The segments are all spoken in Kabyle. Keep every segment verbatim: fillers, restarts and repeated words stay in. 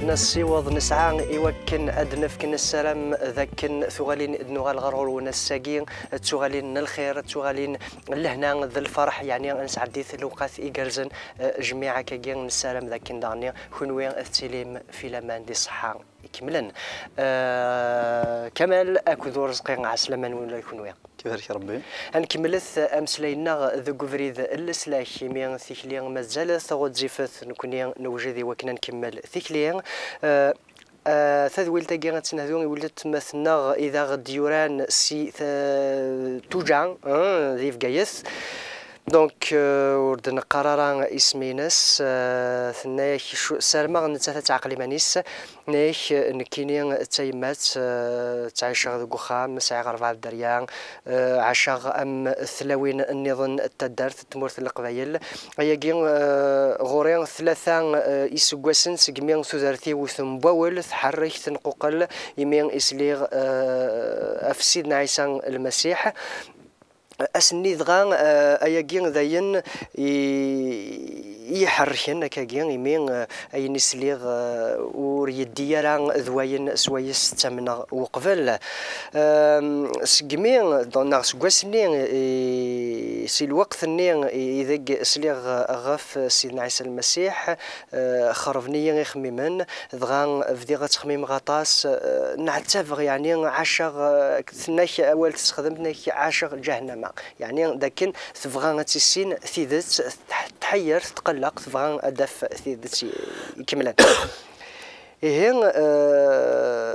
Nessiweḍ nesɛa i wakken ad d-nefk, nessaram d akken tuɣalin i d-nuɣal ɣer ɣur-wen ass-agi d tuɣalin n lxir, d tuɣalin n lehna, d lferḥ, yeɛni ad nesɛeddi-t lewqat igerrzen, eh, jmiɛ akkagi. Nessaram d akken daɣen kunwi tettilim fi laman di ṣṣeḥḥa ikemlen. Eh, Kamal akked Urezqi, ɛeslama-nwen ula d kunwi. Ad nkemmlet ameslay-nneɣ deg ubrid n leslak, imi tikli mazal-t ɣezzifet, nekkni newjed i wakken ad nkemmel tikli. Eh, eh, tadwilt-agi ad tt-nehdu i weltma-tneɣ i d aɣ-d-yuran si ta-, Tuǧa, eh, di Bgayet. Donc, euh, ur d-neqqar ara isem-ines, euh, tenna-yak cu-, ssarameɣ nettat ad teɛqel iman-is. Tenna-yak, euh, nekkini d tayemmat, euh, ttɛiceɣ deg uxxam, sɛiɣ rebɛa dderya, euh, ɛaceɣ am tlawin nniḍen n taddart, n tmurt n Leqbayel. Ayagi, euh, ɣur-i tlata, euh, iseggasen segmi tudert-iw tembawel, tḥerrek, tenquqel, imi i sliɣ, euh, ɣef Sidna Ɛisa Lmasiḥ. Ass-nni dɣa, eh, ayagi d ayen i, i iḥerrken akkagi, imi, eh, ayen i sliɣ, eh, ur yeddi ara d wayen s wayes ttamneɣ uqbel. Ehm, segmi, neɣ seg wass-nni, i, si lweqt-nni i, ideg sliɣ ɣef Sidna Ɛisa Lmasiḥ, eh, xerben-iyi ixemmimen, dɣa bdiɣ ad ttxemmimeɣ aṭas, eh, nɛettabeɣ, yeɛni ɛaceɣ, eh, tenna-k awal tessexdem, tenna-k ɛaceɣ ǧahennama. Yeɛni d akken tebɣa ad tissin tidet, tḥ-, tḥeyyer, tetqelleq, tebɣa ad d-taf tidet i-, ikemlen. Ihi, eh,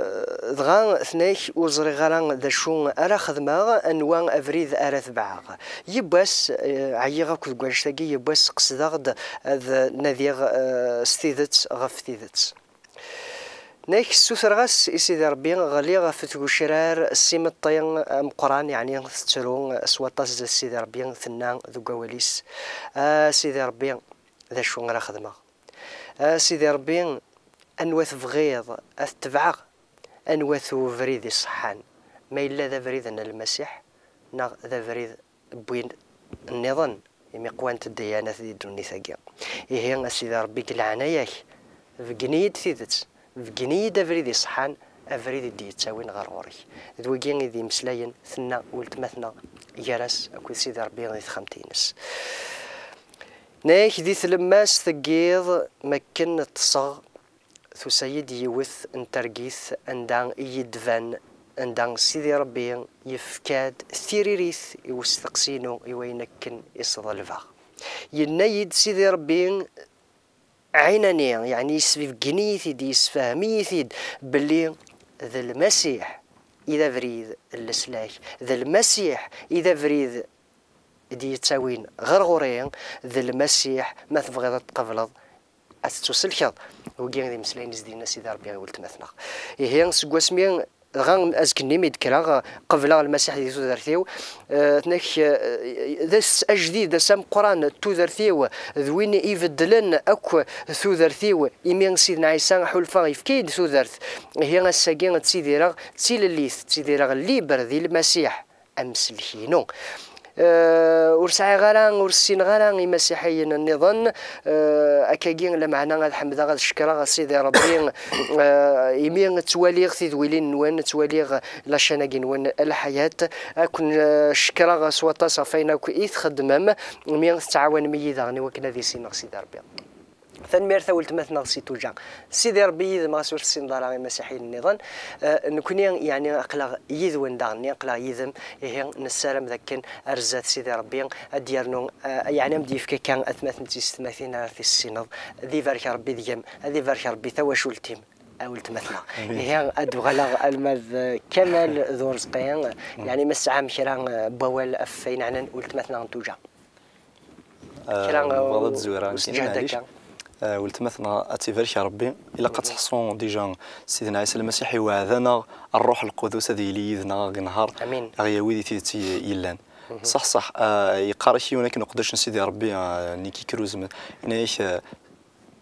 dɣa tenna-k ur ẓriɣ ara d acu ara xedmeɣ, anwa abrid ara tebɛeɣ. Yiwwas, eh, ɛyiɣ akk deg wannect-agi, yiwwas qesdeɣ-d ad nadiɣ, eh, s tidet ɣef tidet. Nek ssutreɣ-as i Sidi Ṛebbi, ɣliɣ ɣef tgecrar s imeṭṭi ameqqran, yeɛni tettru s waṭas zdat Sidi Ṛebbi, tenna deg wawal-is: "A Sidi Ṛebbi, d acu ara xedmeɣ? A Sidi Ṛebbi, anwa tebɣiḍ ad t-tebɛeɣ? Anwa-t ubrid iṣeḥḥan? Ma yella d abrid n Lmasiḥ, neɣ d abrid n win nniḍen, imi qwant ddyanat di ddunit-agi. Ihi, a Sidi Ṛebbi, deg leɛnaya-k, beggen-iyi-d tidet, beggen-iyi-d abrid iṣeḥḥan, abrid i d-yettawin ɣer ɣur-k." D wigi i d imeslayen tenna weltma-tneɣ gar-as akked Sidi Ṛebbi di texxamt-ines. Nek di tlemmast n yiḍ, makken ṭṭseɣ, tusa-yi-d yiwet n targit anda i yi-d-tban, anda Sidi Ṛebbi yefka-d tiririt i usteqsi-inu, i wayen akken i s-ḍelbeɣ. Yenna-yi-d Sidi Ṛebbi ɛinani, yeɛni yesbeggen-iyi-t-id, yessefhem-iyi-t-id, belli d Lmasiḥ i d abrid n leslak, d Lmasiḥ i d abrid i d-yettawin ɣer ɣur-i, d Lmasiḥ, ma tebɣiḍ ad t-tqableḍ, ad tettuselkeḍ. Wigi d imeslayen i s-d-yenna Sidi Ṛebbi i weltma-tneɣ. Ihi, seg wasmi, dɣa azekka-nni mi d-kkreɣ, qebleɣ Lmasiḥ di tudert-iw, eh, tenna-k, eh, d ass ajdid, d ass ameqqran, d tudert-iw, d win ibeddlen akk tudert-iw, imi Sidna Ɛisa ḥulfaɣ yefka-yi-d tudert. Ihi, ass-agi ttidireɣ d tilellit, ttidireɣ libre di Lmasiḥ. Amsellek-inu. Eh, ur sɛiɣ ara, ur ssineɣ ara imasiḥiyen nniḍen. Eh, akkagi, lameɛna ad ḥemdeɣ, ad cekkreɣ a Sidi Ṛebbi, eh, imi ttwaliɣ tidwilin-nwen, ttwaliɣ lacan-agi-nwen, Lḥayat. Ad ken-, eh, cekkreɣ s waṭas ɣef wayen akk i txeddmem, imi tettɛawanem-iyi daɣen i wakken ad issineɣ Sidi Ṛebbi. Tanemmirt a weltma-tneɣ si Tuǧa. Sidi Ṛebbi yid-m, ɣas ur tessineḍ ara imasiḥiyen nniḍen. Eh, nekkni, yeɛni, aql-aɣ yid-wen daɣen, aql-aɣ yid-m. Ihi, nessaram d akken ar zdat Sidi Ṛebbi ad d-yernu, eh, yeɛni, ad m-d-yefk akka atmaten d tiyessetmatin ara tissineḍ. Ad ibarek Ṛebbi deg-m, ad ibarek Ṛebbi tawacult-im, a weltma-tneɣ. Amin. Ihi, ad d-uɣaleɣ alma d Kamal d Urezqi, yeɛni, ma tesɛam kra, eh, n wawal ɣef wayen ɛnan weltma-tneɣ n Tuǧa. Kra, eh, nebɣa ad d-zwireɣ nekkini, usǧehd akka. Eh, weltma-tneɣ ad tt-ibarek Ṛebbi. Ilaq ad teḥṣu déjà Sidna Ɛisa Lmasiḥ iweɛɛed-aneɣ Ṛṛuḥ Lqudus ad yili yid-neɣ, ad aɣ-inher, amin, ad aɣ-yawi di tidet i, yellan. Mhm. Ṣaḥ, ṣaḥ, eh, yeqqar-ak yiwen akken uqeddac n Sidi Ṛebbi, eh, Nicky Cruz, yenna-yak, eh,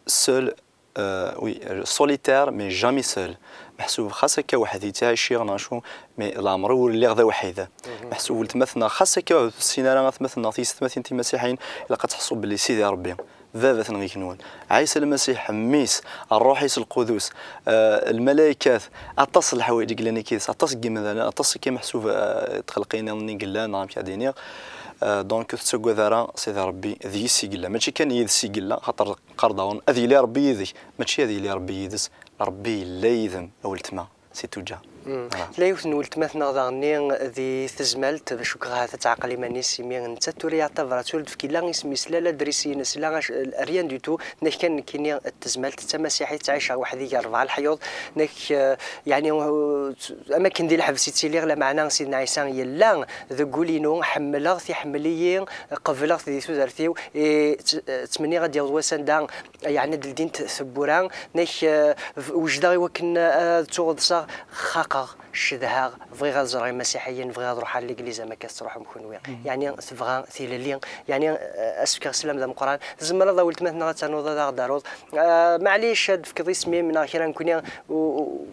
seul, euh, oui, solitaire, mais jamais seul. Meḥsub xas akka weḥd-i ttɛiciɣ neɣ acu, mais leɛmer-iw ur lliɣ d awḥid. Mhm. Meḥsub weltma-tneɣ xas akka ur tessin ara atmaten neɣ tiyessetmatin timasiḥiyin, ilaq ad teḥṣu belli Sidi Ṛebbi Baba-tneɣ igenwan, Ɛisa Lmasiḥ, Mmi-s, Ṛṛuḥ-is Lqudus, eh, lmalaykat, aṭas n leḥwayeǧ i yellan akkid-s, aṭas n yimdanen, aṭas n yimeḥsub, eh, txelqin-nniḍen i yellan, neɣ amek ad d-iniɣ. Eh, donc, ur tettagad ara, Sidi Ṛebbi d yis-s i yella, mačči kan yid-s i yella, xaṭer qqar-d daɣen, ad yili Ṛebbi yid-k, mačči ad yili Ṛebbi yid-s, Ṛebbi yella yid-m, a weltma. C'est tout déjà. Voilà. Tella yiwet n weltma-tneɣ daɣenni di tezmalt, cukkeɣ ahat ad teɛqel iman-is, imi nettat tura iɛeṭṭaber ad tura d-tefk illa isem-is, la ladris-ines, la ac-, rien du tout. Nek kan nekkini d tezmalt d tamasiḥit, ttɛiceɣ weḥd-i gar rebɛa leḥyuḍ. Nek, eh, yeɛni, eh, am akken di lḥebs i ttiliɣ, lameɛna Sidna Ɛisa yella deg wul-inu, ḥemmleɣ-t, iḥemmel-iyi, qebleɣ-t di tudert-iw, i tt-, ttmenniɣ ad d-yaweḍ wass anda yeɛni ad ldint tewwura, nek, eh, v-, wejdeɣ i wakken, eh, ad ttuɣeḍseɣ, xaqeɣ, cedhaɣ, bɣiɣ ad ẓreɣ imasiḥiyen, bɣiɣ ad ruḥeɣ ɣer legliz am akka tettruḥum kunwi. Yeɛni tebɣa tilelli, yeɛni, eh, ad s-fkeɣ sslam d ameqqran. Tzemreḍ a weltma-tneɣ ad ternuḍ ad aɣ-d-taruḍ. Eh, maɛlic ad d-tefkeḍ isem-im neɣ kra nekkni, u-, u-,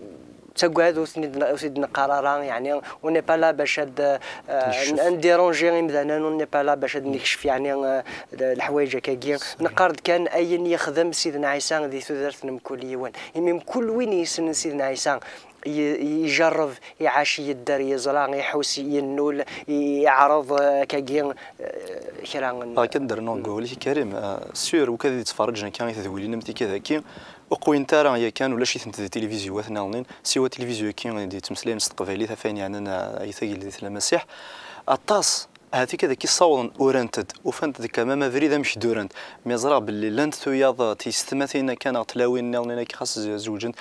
ttagad ur ten-id-, ur t-id-neqqar ara, yeɛni on n'est pas là bac ad, eh, Neccef. Ad ndirunji imdanen, on n'est pas là bac ad nekcef, yeɛni, eh, leḥwayeǧ akkagi. Neqqar-d kan ayen yexdem Sidna Ɛisa di tudert n mkul yiwen. Imi mkul win yessnen Sidna Ɛisa, i-, ijerreb, iɛac, yedder, yeẓra, iḥus, yennul, i-, iɛreḍ, eh, akkagi, eh, kra n... Akken d-rnuɣ deg wawal-ik, Karim, eh, sûr, wid i d-yettferriǧen akka i tedwilin am tikki d-agi, ur qwint ara yakan, ulac-itent di tilivizyu-wat nniḍen, siwa tilivizyu-agi i d-yettmeslayen s teqbaylit, ɣef wayen yeɛnan, eh, ay tageldit n Lmasiḥ. Aṭas, ahat akka d akka i ssawḍen, urant-d, ufant-d quand même abrid amek d-urant. Mi ẓriɣ belli llant tuyaḍ, eh, tiyessetmatin akka neɣ tlawin nniḍen akka xas z-, zewǧent,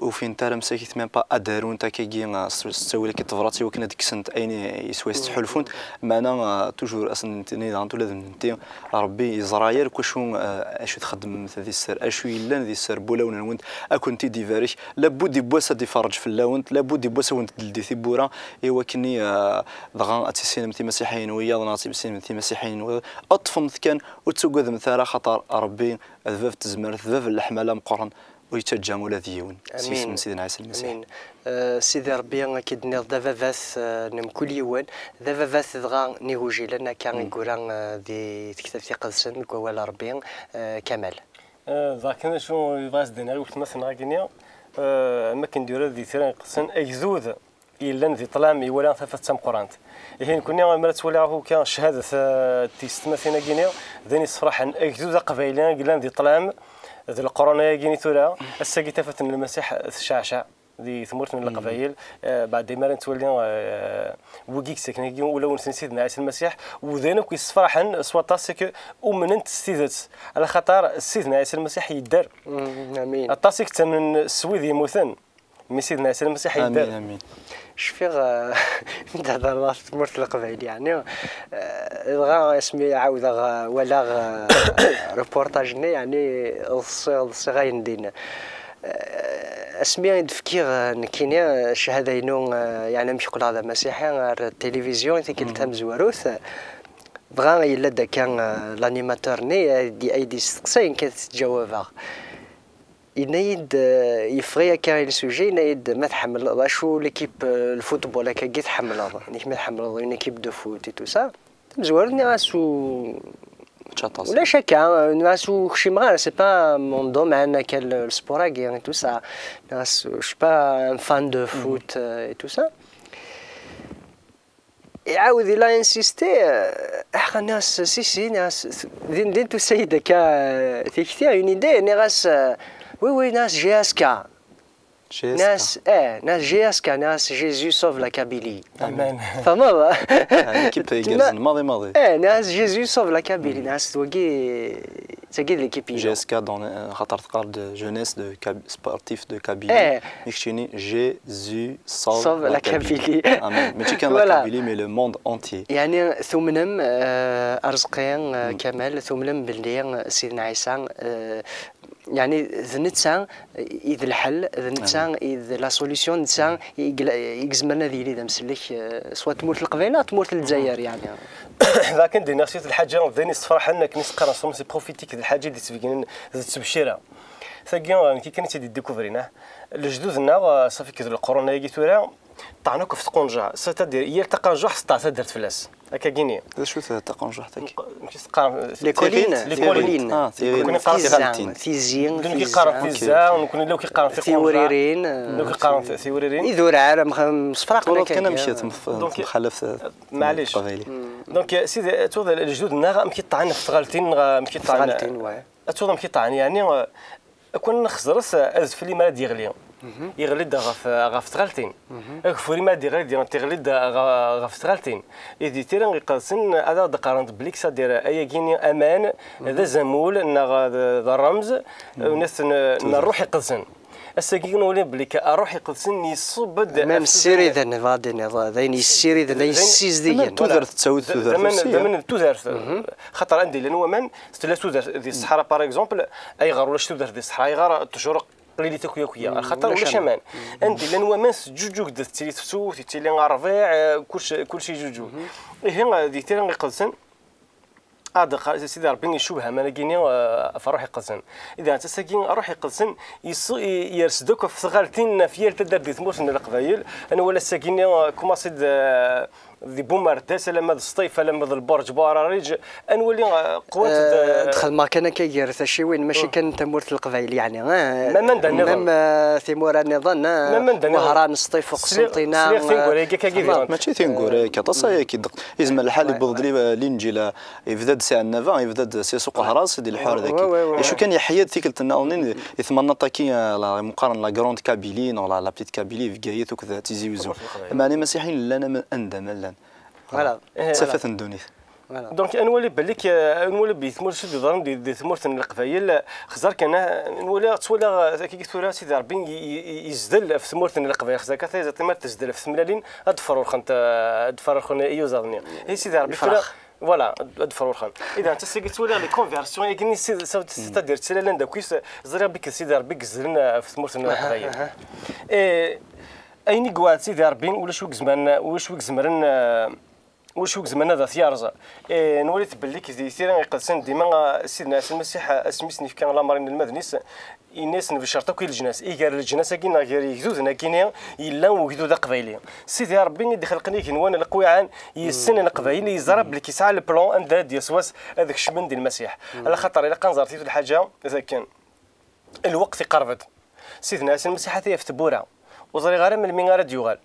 ufint ara msakit même pas ad d-arunt akkagi, eh, s, s ttawil akka tebrat i wakken ad d-kksent ayen i, i swayes ttḥulfunt. Meɛna, eh, toujours asen-nni daɣen ula d nenti, Ṛebbi yeẓra yakk acu, eh, acu txeddmemt di sser, acu yellan di sser n wulawen-nwent, ad kent-id-ibarek. Labudd yiwwas ad d-iferreǧ fell-awent, labudd yiwwas ad awent-d-teldi tiwwura, i wakken i, eh, dɣa ad tissinemt imasiḥiyen wiyaḍ neɣ ad tissinemt imasiḥiyen wiyaḍ. Ṭṭfemt kan, ur ttagademt ara, axaṭer Ṛebbi d bab n tezmert, d bab n leḥmala meqqren, ur yettaǧǧa ula d yiwen s yisem n Sidna Ɛisa Lmasiḥ. Amin. Eh, Sidi Ṛebbi, akka i d-tenniḍ, d ababat, eh, n mkul yiwen, d ababat dɣa n igujilen, akka i yura, eh, di tektabt iqedsen, deg wawal n Ṛebbi, eh, Kamal. Eh, dɣa kan acu yebɣa ad s-d-iniɣ i weltma-tneɣ-agi-nni, eh, am akken d-yura di tira iqedsen, agdud yellan di ṭṭlam iwala tafat d tameqqrant. Ihi nekkni, mi ara twaliɣ akk kan cchadat, eh, n tiyessetmatin-agi-nni, d ayen yessefraḥen, agdud aqbayli i yellan di ṭṭlam, d leqrun-agi-nni tura, ass-agi tafat n Lmasiḥ tecceɛceɛ di tmurt n Leqbayel, eh, beɛda mi ara nettwali, eh, wigi yettaken-agi ulawen-nsen Sidna Ɛisa Lmasiḥ, u d ayen akk yessefraḥen s waṭas, c'est que umnen-t s tidet, ala xaṭer Sidna Ɛisa Lmasiḥ yedder. Mm, amin. Aṭas i yettamnen s wid yemmuten, mi Sidna Ɛisa Lmasiḥ yedder. Amin, amin. Cfiɣ, eh, mi d-hedreḍ ɣef tmurt n Leqbayel, yeɛni, eh, dɣa asmi ɛawdeɣ, eh, walaɣ, eh, reportage-nni, yeɛni, ḍsiɣ, ḍsiɣ ayen din. Eh, asmi i d-fkiɣ, eh, nekkini, eh, cchada-inu, eh, yeɛni amek qqleɣ d amasiḥi, ar tilivizyu i tikkelt tamezwarut, eh, dɣa yella-d akka, eh, l'animateur-nni, eh, ay d-, ay d-yesteqsayen kan ttǧawabeɣ. Yenna-yi-d, eh, yeffeɣ-iyi akka i le sujet, yenna-yi-d ma tḥemmleḍ, acu l'équipe, eh, le football akkagi tḥemmleḍ? Nek ma tḥemmleḍ une équipe de foot et tout ça. Tamezwarut nniɣ-as u-, Mačči aṭas. Ulac akka, nniɣ-as ur kcimeɣ ara, c'est pas mon domaine, akka le, le sport-agi et tout ça. Nniɣ-as, je suis pas un fan de foot, euh, et tout ça. Iɛawed ila insister, euh, aḥqa nniɣ-as, si, si, nniɣ-as, din, din tusa-yi-d akka, euh, tikti, une idée, nniɣ-as, euh, oui, oui, nniɣ-as, J S K. J S K. Nniɣ-as, eh, nniɣ-as, J S K, nniɣ-as, Jésus sauve la Kabylie. Amen. Tfehmeḍ? Ah, l'équipe igerrzen maḍi, maḍi. Eh, nniɣ-as, Jésus sauve la Kabylie, nniɣ-as, wagi, tagi d l'équipe-inu. J S K dans, euh, xaṭer teqqar-d jeunesse de Kab-, sportif de Kabylie. Eh. Mi keččini, Jésus sauve la Kabylie. Amen. Mačči kan la Kabylie, mais le monde entier. Yeɛni, tumnem, euh, Arezqi, euh, Kamal, tumnem belli, euh, Sidna Ɛisa, euh, yeɛni, d netta i d lḥel, d netta i d la solution, netta i gla-, i izemren ad yili d amsellek, eh, swa tmurt n Leqbayel neɣ tmurt n Lezzayer, yeɛni. Dakken d-iniɣ s yiwet lḥaǧa, d ayen yessefraḥen akken i s-qqaren s c'est prophétique, d lḥaǧa i d-yettbegginen d ttebcira. Tagi, eh, nekk kan i tt-id-iddikuvrin, ah. Lejdud-nneɣ, eh, ṣafi d leqrun-agi tura, Ṭṭɛen akk ɣef tqunjaɛ, c'est-à-dire yal taqanjuḥt teṭṭeɛ taddart fell-as. Akka gini. D acu-t taqanjuḥt-agi? Nekk teqqar les collines, les collines. Ah, les collines. Tizi, tizi. Nekk yeqqaren tiza, nekni la k-yeqqaren tiqunjaɛ. Tiwririn. La k-yeqqaren tiwririn. Idurar, msefraqen akka. Kan amek temxalaf. Maɛlic. Donc, sidi, tuɣ lejdud-nneɣ amek i ṭṭɛen ɣef tɣaltin, amek i ṭṭɛen. Tɣaltin, ouais. Ad tuɣ amek i ṭṭɛen, yeɛni, Akk-n nxeẓret adfel imi ara d-yeɣli. Yeɣli-d ɣef, ɣef tɣaltin. Ageffur imi ara d-yeɣli, d-, yeɣli-d ɣ-, ɣef tɣaltin. I di tira iqedsen ad aɣ-d-qqarent belli c'est-à-dire ayagi-nni aman d azamul neɣ d, d ṛṛemz, n, n ṛṛuḥ iqedsen. Ass-agi nwali belli ṛṛuḥ iqedsen iṣubb-d. Aman ssiriden, bɣa d-iniḍ, d ayen yessiriden, d ayen yessizdigen. Tudert tettawi-d tudert. D aman d tudert. Xaṭer anda i llan waman, tella tudert di ṣṣeḥra, par exemple, ayɣer ulac tudert di ṣṣeḥra? Ayɣer ttjur qlilit akk yakk-ya? Axaṭer ulac aman. Anda i llan waman, teǧǧuǧǧug-d, tettili tefsut, yettili ṛṛbiɛ, eh, kullec, kullec iǧuǧǧug. Ihi, eh, di tira iqedsen, ad qqar, Sidi Ṛebbi icubbeḥ aman-agi-nni, eh, ɣef ṛṛuḥ iqedsen. Ihi, ass-agi, ṛṛuḥ iqedsen, yess-, i-, yers-d akk ɣef tɣaltin, ɣef yal taddart di tmurt n Leqbayel. Ad nwali ass-agi-nni, eh, kumaṣi-d, eh, di Bumerdas, alamma d Sṭif, alamma d Lbuṛǧ Buɛrariǧ, ad nwali, eh, qwant d, eh, d-xedmeɣ kan akka gar tacciwin, mačči kan tamurt n Leqbayel, yeɛni, eh, même timura nniḍen, eh, Wehran, Sṭif, Qsenṭina, sliɣ tineggura-agi akka. Mačči tineggura-agi, aṭas ayagi. Yezmer lḥal yewweḍ-d li-, linǧil, eh, yebda-d si Ɛennaba, yebda-d si Suq Uhras, di leḥwar dagi. Acu kan, yeḥya-d tikkelt-nniḍen i tmannaṭ-agi, eh, la, i meqqaren la Grande Kabylie, neɣ la, la Petite Kabylie, Bgayet akked Tizi Uzzu. Meɛna imasiḥiyen llan am-, anda ma llan. Voilà. D tafat n ddunit. Voilà. Donc, ad nwali belli k-, ad nwali belli tmurt, acu d-yeḍran di, di tmurt n Leqbayel, xẓer kan, ad nwali, ttwaliɣ, eh, akkagi tura, Sidi Ṛebbi i, i, i, yezdel ɣef tmurt n Leqbayel, xẓer kan tayeẓ-, ma tezdel ɣef tmellalin, ad d-ferruxent, eh, ad d-ferruxen iyuzaḍ-nni. I Sidi Ṛebbi tura, voilà, ad d-ferruxen. Ihi, ass-agi ttwaliɣ les conversions-agi-nni, c'est-à-dire ttilalen d akk-is, ẓriɣ belli d Sidi Ṛebbi i yezdlen, eh, ɣef tmurt n Leqbayel. Eh, ayen i yewɛed Sidi Ṛebbi, ulac wi izemren, ulac wi izemren, eh, Ulac wi izemren ad t-yerẓ. Eh, nwali-t belli di tira iqedsen dima, ah, Sidna Ɛisa Lmasiḥ, ah, asmi i sen-yefka lamer i inelmaden-is, yenna-yasen: "Becret akk i leǧnas." I gar leǧnas-agi neɣ gar yegduden-agi-nni yella ugdud aqbayli. Sidi Ṛebbi i d-ixelqen igenwan leqwiɛen, yessen Leqbayel, yeẓra belli yesɛa le plan anda ara d-yas wass ad kecmen di Lmasiḥ. Ala xaṭer ilaq ad nẓer tidet lḥaǧa d akken. Lweqt iqerreb-d. Sidna Ɛisa Lmasiḥ ata ɣef tewwura. Ur ẓriɣ ara melmi ara d-yuɣal.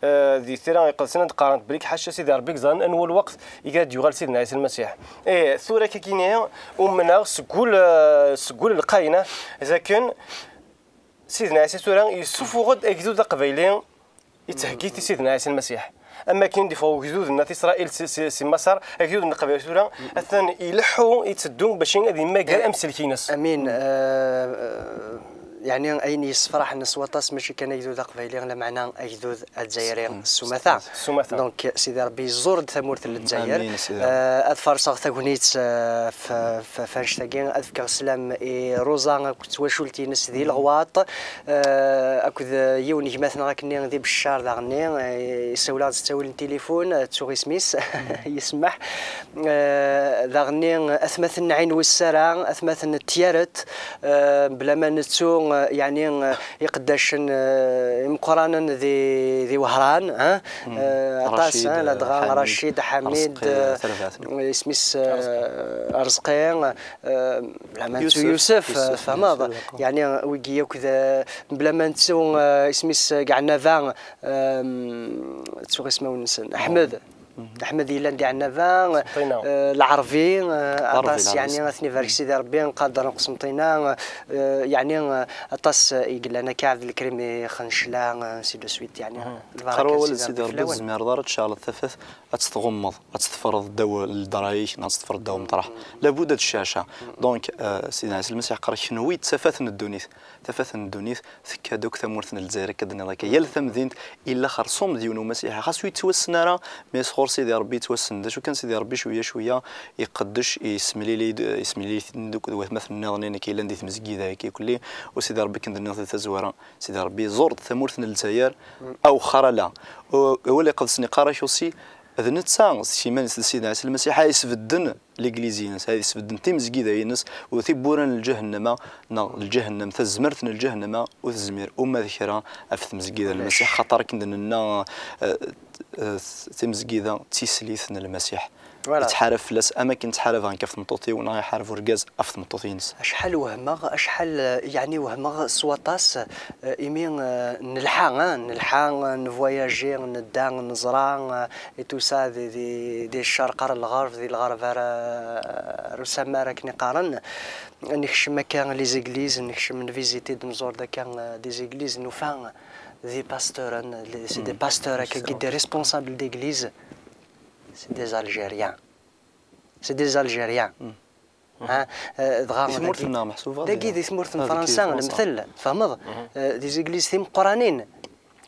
Eh, di tira iqedsen ad d-qqarent belli ḥaca Sidi Ṛebbi i yeẓran anwa lweqt i ara d-yuɣal Sidna Ɛisa Lmasiḥ. Eh, tura akka-kini umneɣ seg wul, eh, seg wul lqayna d akken Sidna Ɛisa tura yessufuɣ-d agdud aqbayli. Ittheggi-t i Sidna Ɛisa Lmasiḥ. Am wakken d-iffeɣ ugdud n At Isṛayil si, si, si Maṣer, agdud n Leqbayel tura atan ileḥḥu, itteddu bac ad yemmager amsellek-ines. Amin. Eh, yeɛni ayen yessefraḥen s waṭas mačči kan agdud aqbayli, lameɛna agdud azzayri s umata. S umata. Donc, Sidi Ṛebbi yeẓẓur-d tamurt n Lezzayer. Amin, Sidi Ṛebbi. Eh, ad farṣeɣ tagnit, eh, f, f, f annect-agi, ad fkeɣ sslam i Rosa akked twacult-ines di Leɣwaṭ. Eh, akked, eh, yiwen n gma-tneɣ akkenni di Beccar daɣenni, eh, issawel-aɣ-d s ttawil n tilifun, eh, ttuɣ isem-is, yesmeḥ. Eh, daɣenni, eh, atmaten n Ɛin Wissara, atmaten n Tyaret, eh, bla ma nettu, eh, yeɛni, eh, iqeddacen, eh, imeqqranen di, di Wehran, eh, eh, aṭas, Racid, eh, ladɣa Ḥamid, Racid, Ḥamid, Arezqi, eh, Terbaɛt. Isem-is, eh, Arezqi. Arezqi, eh, Bla ma nettu Yusef, Yusef, eh, tfehmeḍ? Yusef, d'accord. Yeɛni, wigi akk d, eh, bla ma nettu, eh, isem-is, eh, deg Ɛennaba, ehm, ttuɣ ismawen-nsen. Ḥmed. Ḥmed yellan di Ɛennaba, eh, Lɛerbi, eh, aṭas, Lɛerbi, yeɛni, ad ten-ibarek Sidi Ṛebbi, nqader n Qsenṭina, eh, yeɛni, eh, aṭas, eh, i yellan akka, Ɛebdelkrim Ixencla, eh, ainsi de suite, yeɛni, lbaraka n Sidi Ṛebbi fell-awen. Ur tezmireḍ ara ad tceɛleḍ tafat, ad tt-tɣummeḍ, ad tt-teffreḍ ddaw ledra-ik, neɣ ad tt-teffreḍ ddaw umeṭreḥ. Labud ad tecceɛceɛ. Donc, euh, Sidna Ɛisa Lmasiḥ yeqqar, kenwi d tafat n ddunit. Tafat n ddunit tekka-d akk tamurt n Lezzayer, akka d-tenniḍ akka. Yal tamdint illa xerṣum d yiwen umasiḥi. Xas ur yettwassen ara, mais sɣur Sidi Ṛebbi yettwassen. D acu kan, Sidi Ṛebbi cwiya cwiya iqeddec, yessemlili-d, yessemlili-ten-id akked watmaten nniḍen-nni yellan di tmezgida-agi kulli. U Sidi Ṛebbi, akken d-nniɣ di tazwara, Sidi Ṛebbi iẓur-d tamurt n Lezzayer, awexxer ala. U, awal iqedsen iqqar-ak aussi, D netta s yiman-is d Sidna Ɛisa Lmasiḥ ay isbedden legliz-ines, ay isbedden timezgida-ines, u tiwwura n lǧahennama, neɣ lǧahennam, tazmert n lǧahennama, ur tezmir uma d kra ɣef tmezgida n Lmasiḥ, xaṭer akken d-nenna, eh, eh, timezgida d tislit n Lmasiḥ. Voilà. Yettḥarab fell-as am akken ttḥarabeɣ nekk ɣef tmeṭṭut-iw, neɣ iḥareb urgaz ɣef tmeṭṭut-ines. Acḥal wehmeɣ, acḥal, eh, yeɛni wehmeɣ s waṭas, eh, imi, eh, nelḥa, eh, nelḥa, eh, nvoyaji, nedda, neẓra, eh, et tout ça, di, di, di ccerq ar lɣerb, di lɣerb ar, eh, ar usammar akken i qqaren. Nekcem akka les églises, nekcem nvisiti-d, nẓur-d akka, eh, des églises, nufa des pasteurs, eh, les- c'est des pasteurs, akka, des responsables d'église, c'est des Algériens. C'est des Algériens. Ha, eh, dɣa Di tmurt-nneɣ meḥsub dagi, di tmurt n Fransa, lemtel, tfehmeḍ? Eh, des églises timeqqranin.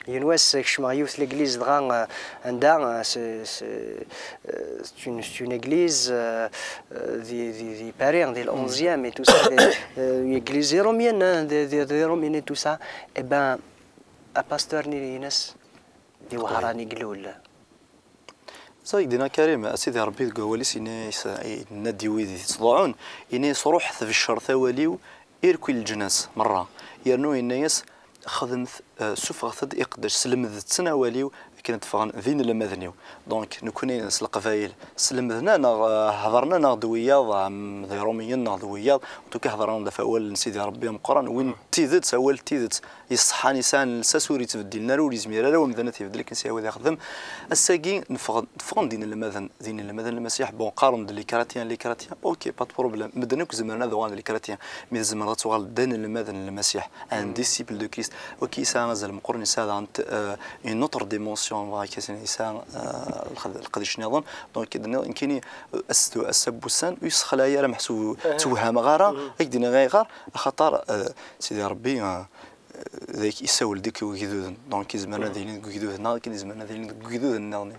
Yiwen wass kecmeɣ yiwet l'église, dɣa, eh, anda, eh, c'est, c'est, eh, c'est une, c'est une église, eh, eh, di, di, di Paris, di l'onzième et tout ça, di, eh, église irumienne, hein, di, di, di Romienne et tout ça. Eh ben, apasteur-nni-ines, di Wehran i ilul. Ẓer i k-d-yenna Karim, a Sidi Ṛebbi deg wawal-is yenna-yas, yenna-d i wid i t-ittḍuɛun, yenna-yas: "Ruḥet beccret awal-iw irkul leǧnas merra." Yernu yenna-yas: "Xedmet, eh, ssufɣet-d iqeddacen, slemdet-ten awal-iw akken ad d-ffɣen d inelmaden-iw." Donc, nekkni s Leqbayel, slemden-aneɣ, eh, hedren-aneɣ-d wiyaḍ, am d Iṛumiyen neɣ d wiyaḍ, en tout cas, hedren-aneɣ-d ɣef wawal n Sidi Ṛebbi ameqqran, win n tidet, awal n tidet, iṣeḥḥan, yesɛan lsas, ur yettbeddilen ara, ur yezmir ara wemdan ad t-ibeddel akken s-yehwa ad ixdem. Ass-agi neffeɣ-, ffɣen-d inelmaden, d inelmaden n Lmasiḥ, bon, qqaren-d les chrétiens, les chrétiens, ok, pas de problème. Medden akk zemren ad uɣalen d les chrétiens, mi tzemreḍ ad tuɣaleḍ d anelmad n Lmasiḥ, un disciple de Christ. Ok, yesɛa azal meqqren, yesɛa daɣen, euh, une autre dimension, bɣa akka, yesɛa, euh, lqed-, leqdic nniḍen. Donc, d-, nekkini, euh, ass, ass n wussan, ur yessexlay ara, meḥsub ur ttwehhameɣ ara, ad k-d-iniɣ ayɣer, axaṭer, euh, Sidi Ṛebbi, euh, d ak-, issawel-d i wegduden. Donc, izemren ad ilin deg wegduden, neɣ akken izemren ad ilin deg wegduden nniḍen.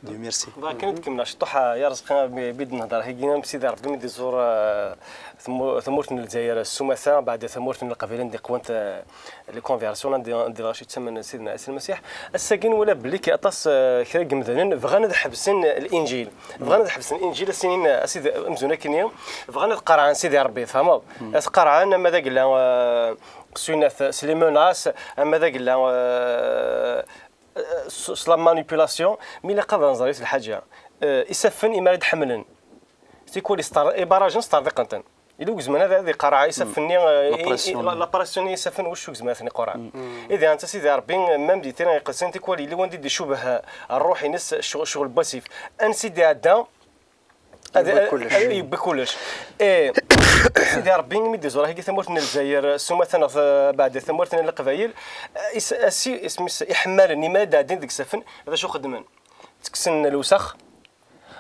Dieu merci. Bɣiɣ kan ad kemmleɣ ciṭuḥ, a Yarezqi, mi, mi d-nehder higi, am Sidi Ṛebbi mi d-iẓur, eh, tmu-, tamurt n Lezzayer s umata, beɛda tamurt n Leqbayel anda i qwant, eh, les conversions, anda, anda dɣa yettamen Sidna Ɛisa Lmasiḥ. Ass-agi nwala belli k-, aṭas, eh, kra n yemdanen bɣan ad ḥebsen Linǧil. Bɣan ad ḥebsen Linǧil, ad s-inin, a Sidi, amzun akkenni, bɣan ad qarɛen Sidi Ṛebbi, tfehmeḍ? Ad t-qarɛen, ama d agella, eh, s winat, s les menaces, ama d agella, euh, s, s la manipulation, mi ilaq ad nẓer yiwet lḥaǧa. Euh, isaffen, imi ara d-ḥemmlen, tikwal isṭer-, ibarajen sṭerḍiqen-ten. Yella ugezman ad, ad iqarɛa isaffen-nni, euh, la pression-nni isaffen, wacu ugezman ad ten-iqarɛen. Ihi anta Sidi Ṛebbi, même di tira iqedsen, tikwal yella wanda i d-icubeh, euh, ṛṛuḥ-ines, ccɣel, ccɣel n wasif. Ansi d-iɛedda, ad, yewwi kullec. Ad yewwi kullec. Eh, Sidi Ṛebbi, mi d-iẓur higi tamurt n Lezzayer, s umata neɣ, eh, beɛda tamurt n Leqbayel, eh, is-, asi-, isem-is iḥemmalen, imi ad d-ɛeddin deg isaffen, d acu xeddmen? Ttekksen lewsex,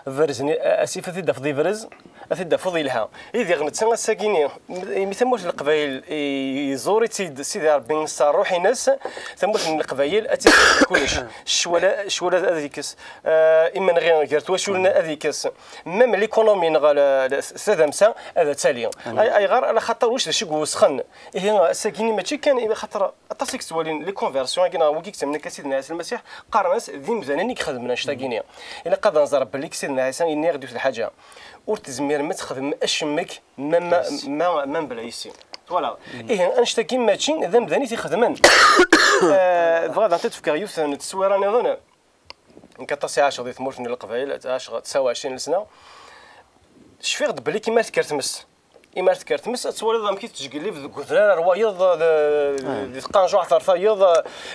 berzen, eh, asif ad t-id-tafeḍ ibrez, ad t-id-tafeḍ yelha. Idiɣ netta ass-agini, imi tamurt n Leqbayel i-, iẓur-itt-id Sidi Ṛebbi s ṛṛuḥ-ines, tamurt n Leqbayel ad tt-id-tafeḍ kullec. Ccwal, ccwal ad, ad yekkes, eh, imenɣi gar twaculin ad yekkes. Même l'économie neɣ la, la, s-, tadamsa ad tali. Ay-, ayɣer? Ala xaṭer ulac d acu i iwesxen. Ihi, ass-agi mačči kan, i xaṭer aṭas i yettwalin les conversions-agi neɣ wigi yettamen akka Sidna Ɛisa Lmasiḥ, qqaren-as d imdanen i ixedmen annect-agi-ni. Ilaq ad nẓer belli Sidna Ɛisa yenna-yaɣ-d yiwet lḥaǧa: ur tezmirem ad txedmem acemmek ma, ma, ma, ma mebla yessi. Twalaḍ? Ihi, annect-agi mačči d amdan i t-ixedmen. Eh, bɣiɣ ad d-fkeɣ yiwet n tteswira niḍen. Nekk aṭas i ɛaceɣ di tmurt n Leqbayel, ɛaceɣ tesɛa u ɛecrin n lesna. Cfiɣ-d belli imi ara tekker tmes, imi ara tekker tmes, ad twaliḍ amek i tettjegllib deg udrar ar wayeḍ, d-, di tqanjuɛt ar tayeḍ,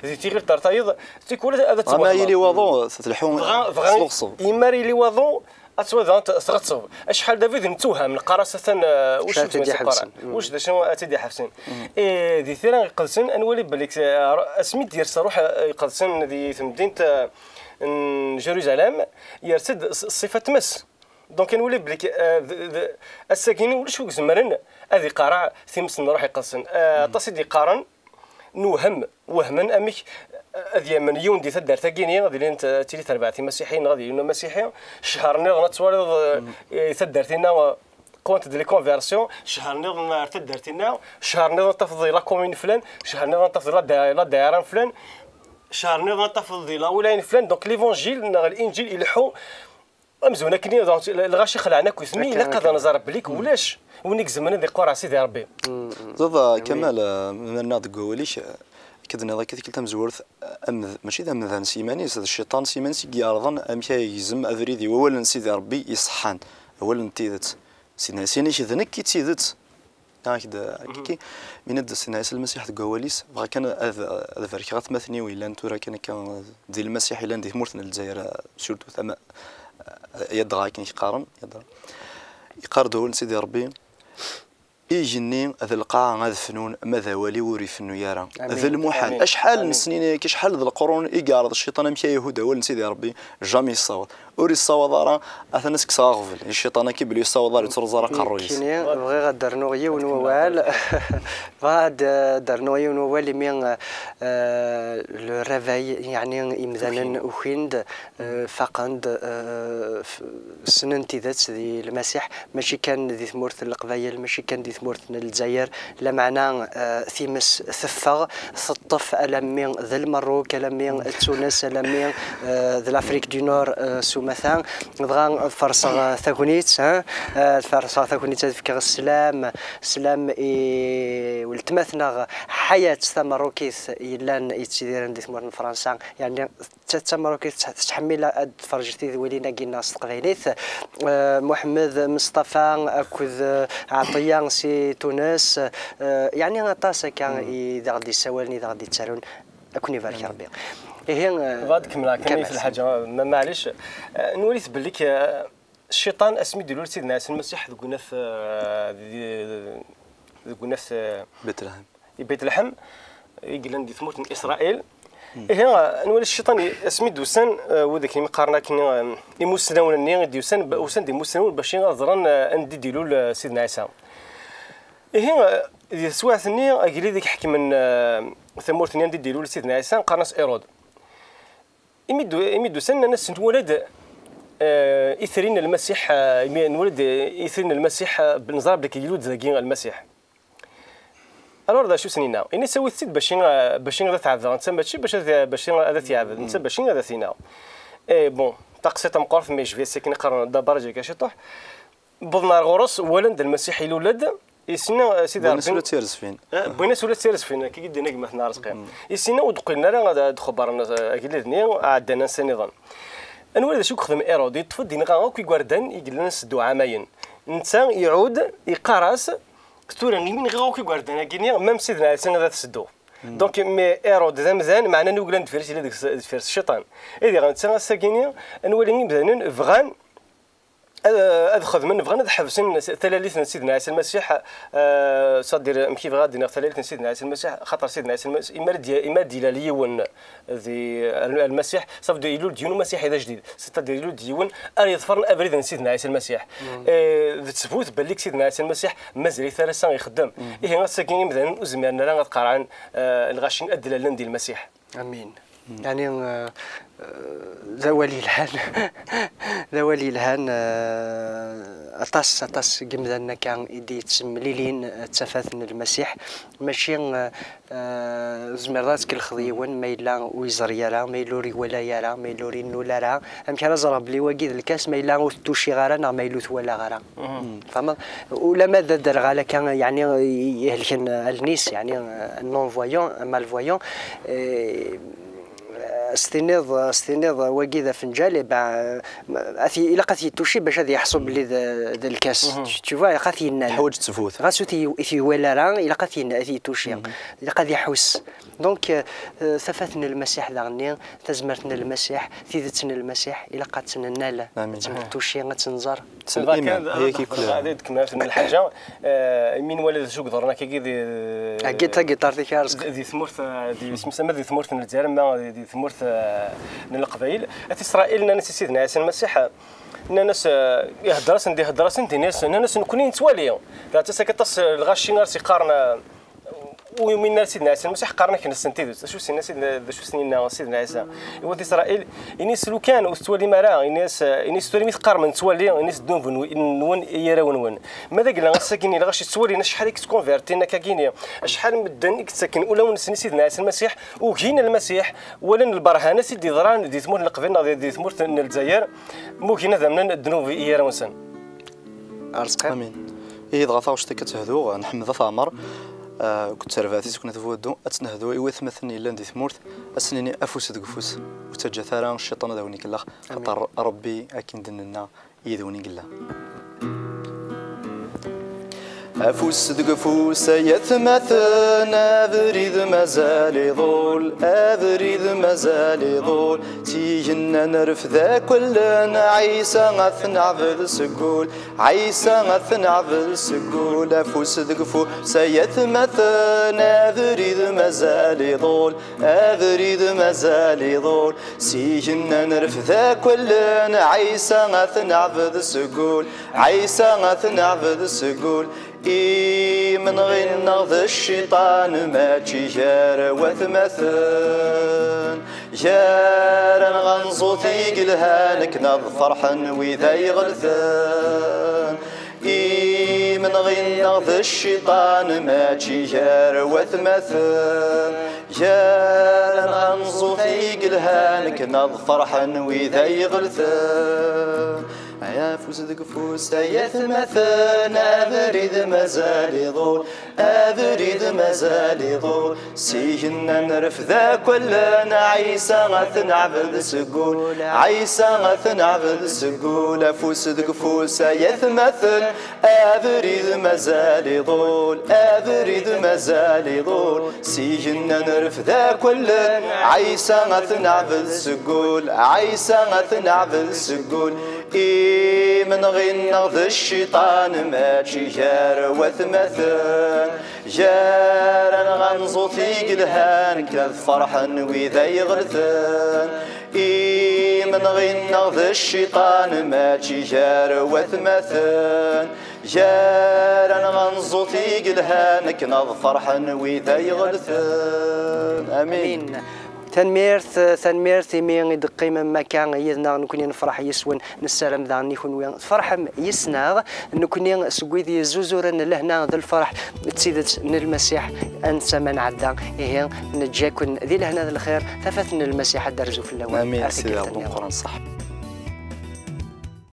di tiɣilt ar tayeḍ, tikwal ad, ad Ama tettwaxleḍ. Yili waḍu, tleḥḥu Dɣa, dɣa, s leɣṣeb. Imi ara yili waḍu, ad twaliḍ daɣen t-, tɣetteb. Acḥal d abrid nettewham, neqqar-as atan, eh, wacu Acḥal d acu i tt-id-iḥebsen. Wacu d acu ad tt-id-iḥebsen. Eh, di tira iqedsen, ad nwali belli, eh, asmi d-yers ṛṛuḥ, eh, iqedsen di temdint, eh, n Jerusalem, yers-d s-, ṣṣifa n tmes. Donc, ad nwali belli, eh, d, d, ass-agi ulac wi izemren ad iqarɛ times n ṛṛuḥ iqedsen. Eh, aṭas i d-iqqaren, newhem, wehmen amek, eh, ad yamen yiwen di taddart-agi-ni, ad ilint, eh, tili terbaɛt imasiḥiyen, neɣ ad yili amasiḥi, ccher nniḍen ad twaliḍ, eh, i taddart-inna, eh, qwant-d les conversions, ccher nniḍen ar taddart-inna, ccher nniḍen tafeḍ di la commune flan, ccher nniḍen tafeḍ di la da-, la daɛira n flan. Cehṛ nniḍen ad tafeḍ di la wilaya n flan, donc l'évangile neɣ l'injil ileḥḥu amzun akken, donc, lɣaci xelɛen akk isem-i, ilaq ad nẓer belli ulac win i izemren ad iqurreɛ Sidi Ṛebbi. Ẓeḍ, Kamal, eh, ma nniɣ deg wawal-ik, eh, akka d-nniḍ akka tikkelt tamezwurt, eh, amd-, mačči d amdan s yiman-is, d cciṭan s yiman-is i iɛerḍen amek ay yegzem abrid i wawal n Sidi Ṛebbi iṣeḥḥan, awal n tidet. Sidna Ɛisa yenna-k, "D nekk i d tidet." Nniɣ-ak-d, eh, kiki, mi yenna-d Sidna Ɛisa Lmasiḥ deg wawal-is, bɣiɣ kan ad, ad barkeɣ atmaten-iw yellan tura kan akka, eh, di Lmasiḥ yellan di tmurt n Lezzayer, eh, surtout tama, eh, yadɣa akken i k-qqaren, yadɣa. Yeqqar-d wawal n Sidi Ṛebbi, "Igenni d lqaɛa ad fnun, ma d awal-iw ur ifennu ara." D lmuḥal. Acḥal n snin ayagi, acḥal d leqrun i yeɛreḍ cciṭan amek ay ihud awal n Sidi Ṛebbi, jamais yessaweḍ. Ur yessaweḍ ara, atan ad s-kkseɣ aɣbel i cciṭan-agi belli yessaweḍ ara, yettruẓ ara aqerruy-is. Nekkini bɣiɣ ad d-rnuɣ yiwen wawal. Bɣiɣ ad d-rnuɣ yiwen wawal imi, euh, le réveil, yeɛni imdanen ukin-d, euh, faqen-d, euh, f-, ssnen tidet di Lmasiḥ, mačči kan di tmurt n Leqbayel, mačči kan di tmurt n Lezzayer, lameɛna, eh, times teffeɣ, teṭṭef alammi d Lmerruk, alammi d Tunes, alammi, eh, d l'Afrique du Nord, eh, s umata. Dɣa ad ferṣeɣ, eh, tagnit, eh, eh, ad ferṣeɣ tagnit, ad fkeɣ sslam, sslam i weltma-tneɣ Ḥayat, tamerrukit yellan yettidiren di tmurt n Fransa, yeɛni d ta-, d tamerrukit tettḥ-, tettḥemmil ad tferrǧ tidwilin-agi-nneɣ s teqbaylit. Eh, Muḥemmed Mesṭafa akked, eh, Ɛeṭiya si Tunes, eh, yeɛni aṭas akka i d aɣ-d-yessawalen, i d aɣ-d-yettarun. Ad ken-ibarek Rebbi. Ihi, eh, bɣiɣ ad kemmleɣ kan yiwet lḥaǧa, ma, maɛlic. Eh, nwali-t belli k-, eh, cciṭan asmi d-ilul Sidna Ɛisa Lmasiḥ deg unaf, eh, di, deg unaf, eh, Betlehem. I Betlehem, i yellan di tmurt n Isṛayil. Ihi, nwala cciṭan i-, asmi d-usan, eh, wid akken i qqaren akken, eh, imusnawen-nni i d-yusan, b-, usan-d imusnawen bac ad ẓren, eh, anda i d-ilul, eh, Sidna Ɛisa. Ihi, eh, di teswiɛt-nni, agellid i iḥekmen, eh, tamurt-nni anda i d-ilul Sidna Ɛisa, qqaren-as Irud. Imi d-, imi d-usan, nnan-as, "Nwala-d, eh, itri n Lmasiḥ, eh, imi nwala-d, eh, itri n Lmasiḥ, eh, neẓra belli ilul-d dagi Lmasiḥ." Alors, d acu sen-yenna? Ini-as, "Awit-tt-id bac i, bac i ad t-ɛebdeɣ netta, mačči bac ad, bac i ad t-yeɛbed netta, bac i ad t-ineɣ." Eh, bon, taqsiṭ tameqqrant, mais je vais, akken i qqaren, d abarǧi kan ciṭuḥ. Wwḍen ar ɣur-s, walan-d Lmasiḥ ilul-d, isin-a, Sidi Ṛebbi. Wwin-as ula d tirzfin. Eh, wwin-as ula d tirzfin, akka i d-yenna gma-tneɣ Arezqi. Isin-a ur d-qqilen ara ad, ad xebbren, eh, agellid-nni, ɛeddan ansa nniḍen. Anwa d acu i yexdem Irud? Yeṭṭef-d, yenɣa akk igerdan i yellan seddu ɛamayen. Netta iɛud, iqqar-as, "Tura, imi nɣiɣ akk igerdan-agi-nni, même Sidna Ɛisa ad t-sedduɣ." Donc, mais Irud d amdan, meɛna nuglan deffir-s, yella deg-s, deffir-s cciṭan. I diɣ netta ass-agi-nni, ad nwali imdanen bɣan ad, ad xedmen, bɣan ad ḥebsen talalit n Sidna Ɛisa Lmasiḥ, euh, c'est-à-dire, amek i bɣiɣ ad d-iniɣ talalit n Sidna Ɛisa Lmasiḥ, xaṭer Sidna Ɛisa Lmasiḥ, imi ara d-, imi ara d-ilal yiwen di Al-, Lmasiḥ, ça veut dire, ilul-d yiwen Umasiḥ d ajdid, c'est-à-dire, ilul-d yiwen ara iḍefren abrid n Sidna Ɛisa Lmasiḥ. Eh, d ttbut belli Sidna Ɛisa Lmasiḥ mazal-it ara ass-a ixeddem. Ihi ass-agi imdanen ur zmiren ara ad qarɛen, eh, lɣaci ad d-lalen di Lmasiḥ. Amin. Yeɛni, eh, eh, d awal yelhan. D awal yelhan, eh, aṭas, aṭas n yimdanen akka i d-yettemlilin, eh, d tafat n Lmasiḥ. Mačči, eh, eh, tzemreḍ ad tkellxeḍ yiwen ma yella ur yeẓri ara, ma yella ur iwala ara, ma yella ur innul ara. Amek ara ẓreɣ belli wagi d lkas ma yella ur t-tuciɣ ara neɣ ma yella ur t-walaɣ ara? Tfehmeḍ? Ulamma d aderɣal akka, yeɛni, ihelken allen-is, yeɛni, un non-voyant, un malvoyant, eh, s-tiniḍ, s-tiniḍ wagi d afenǧal, eh ben, at-, ilaq ad t-yettuci bac ad yeḥṣu belli d, d lkas. Tu, tu vois, ilaq ad t-yennal. Teḥwaǧ ttbut. Ɣas ur t-, ur t-iwala ara, ilaq ad t-yen-, ad t-yettuci. Ilaq ad iḥuss. Donc, eh, tafat n Lmasiḥ daɣenni, tazmert n Lmasiḥ, tidet n Lmasiḥ, ilaq ad tt-nennal, ad tt-nettuci, ad tt-nẓer. Selma kan, ad d-kemmleɣ lḥaǧa, eh, imi nwala d acu yeḍran akkagi di, di, di tmurt, eh, di, isem-is ama di tmurt n Lezzayer, ama di, di tmurt, eh, n Leqbayel. At Isṛayil nnan-as i Sidna Ɛisa Lmasiḥ, nnan-as, eh, ihedder-asen-d, ihedder-asen-d, ini-as, nnan-as, "Nekkni nettwali." Dɣa aṭas akka, aṭas n lɣaci ara s-iqqaren, eh, Ur yumin ara Sidna Ɛisa Lmasiḥ, qqaren-ak nessen tidet. Acu s-yenna Sidna, d acu s-yenna Sidna Ɛisa i wat Isṛayil? Ini-as lukan ur tettwalim ara, ini-as, ini-as tura mi teqqarem nettwali, ini-as ddnub-nwen i yaraw-nwen. Ma d agla ass-agi-nni lɣaci ttwalin acḥal i yettkonvertin akkagini, acḥal n medden i yettaken ulawen-nsen i Sidna Ɛisa Lmasiḥ, ugin Lmasiḥ, walan lberhanat i d-yeḍran di tmurt n Leqbayel neɣ di, di tmurt n Lezzayer, mugin ad amnen ddnub i yaraw-nsen. Amin. Ihi dɣa taɣect akka ad tehdu, nḥemmed At Ɛmer, ah, akked terbaɛt-is akked At Buwaddu, ad tt-nehdu i watmaten yellan di tmurt, ad s-nini afus deg ufus, ur ttaǧǧat ara cciṭan ad awen-ikellex, axaṭer Ṛebbi akken d-nenna yid-wen i yella. Afus deg ufus ay atmaten, abrid mazal iḍul, abrid mazal iḍul. Tigenna nerfed akk allen, Ɛisa ad t-neɛbed seg wul, Ɛisa ad t-neɛbed seg wul. Afus deg ufus ay atmaten, abrid mazal iḍul, abrid mazal iḍul. Tigenna nerfed akk allen, Ɛisa ad t-neɛbed seg wul, Ɛisa ad t-neɛbed seg wul. Imenɣi-nneɣ d cciṭan, mačči gar watmaten, gar-aneɣ anẓut i yelhan, akken ad ferḥen wid ay iɣelten. Imenɣi-nneɣ d cciṭan, mačči gar watmaten, gar-aneɣ anẓut i yelhan, akken ad ferḥen wid ay iɣelten. Ay afus deg ufus ay atmaten, abrid mazal iḍul, abrid mazal iḍul. Sigenna nerfed akk allen, Ɛisa ad t-neɛbed seg wul, Ɛisa ad t-neɛbed seg wul. Afus deg ufus ay atmaten, abrid mazal iḍul, abrid mazal iḍul. Sigenna nerfed akk allen, Ɛisa ad t-neɛbed seg wul, Ɛisa ad t-neɛbed seg wul. Imenɣi-nneɣ d cciṭan, mačči gar watmaten, gar-aneɣ anẓut i yelhan, akken ad ferḥen wid ay iɣelten. Imenɣi-nneɣ d cciṭan, mačči gar watmaten, gar-aneɣ anẓut i yelhan, akken ad ferḥen wid ay iɣelten. Amin. Amin. Tanemmirt, tanemmirt imi i d-teqqimem akka yid-neɣ, nekkni nefreḥ yis-wen, nessaram daɣen i kunwi tferḥem yis-neɣ. Nekkni seg wid yezzuzuren lehna d lferḥ d tidet n Lmasiḥ, ansa ma nɛedda, ihi neǧǧa-ken di lehna d lxir, tafat n Lmasiḥ ad d-terzu fell-awen. Amin, ar Sidi tikkelt Ṛebbi nniḍen. Meqqren, ṣaḥ.